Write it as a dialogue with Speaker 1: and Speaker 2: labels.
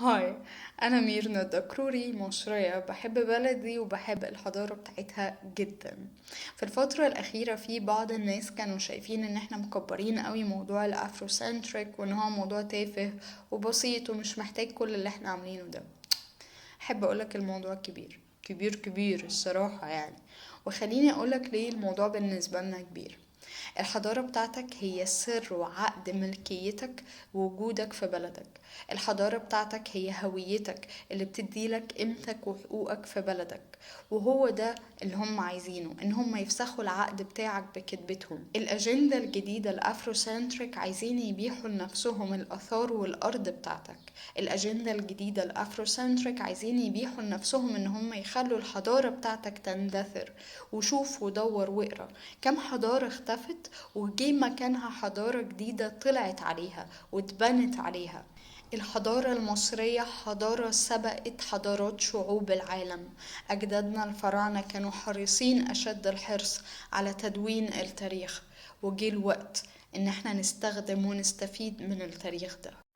Speaker 1: Hi، أنا ميرنا الدكروري، مصرية، بحب بلدي وبحب الحضارة بتاعتها جدا. في الفترة الأخيرة في بعض الناس كانوا شايفين إن احنا مكبرين قوي موضوع ال Afrocentric، وإن هو موضوع تافه وبسيط ومش محتاج كل اللي احنا عاملينه ده. أحب أقولك الموضوع كبير كبير كبير الصراحة وخليني أقولك ليه الموضوع بالنسبة لنا كبير. الحضارة بتاعتك هي سر وعقد ملكيتك ووجودك في بلدك. الحضارة بتاعتك هي هويتك اللي بتدي لك قيمتك وحقوقك في بلدك، وهو ده اللي هم عايزينه، ان هم يفسخوا العقد بتاعك بكذبتهم. الأجندة الجديدة ال Afrocentric عايزين يبيحوا لنفسهم الآثار والأرض بتاعتك. الأجندة الجديدة ال Afrocentric عايزين يبيحوا لنفسهم ان هم يخلوا الحضارة بتاعتك تندثر. وشوف ودور واقرا كم حضارة اختفت وجي مكانها حضارة جديدة طلعت عليها واتبنت عليها. الحضارة المصرية حضارة سبقت حضارات شعوب العالم. أجدادنا الفراعنة كانوا حريصين أشد الحرص على تدوين التاريخ، وجي الوقت إن احنا نستخدم ونستفيد من التاريخ ده.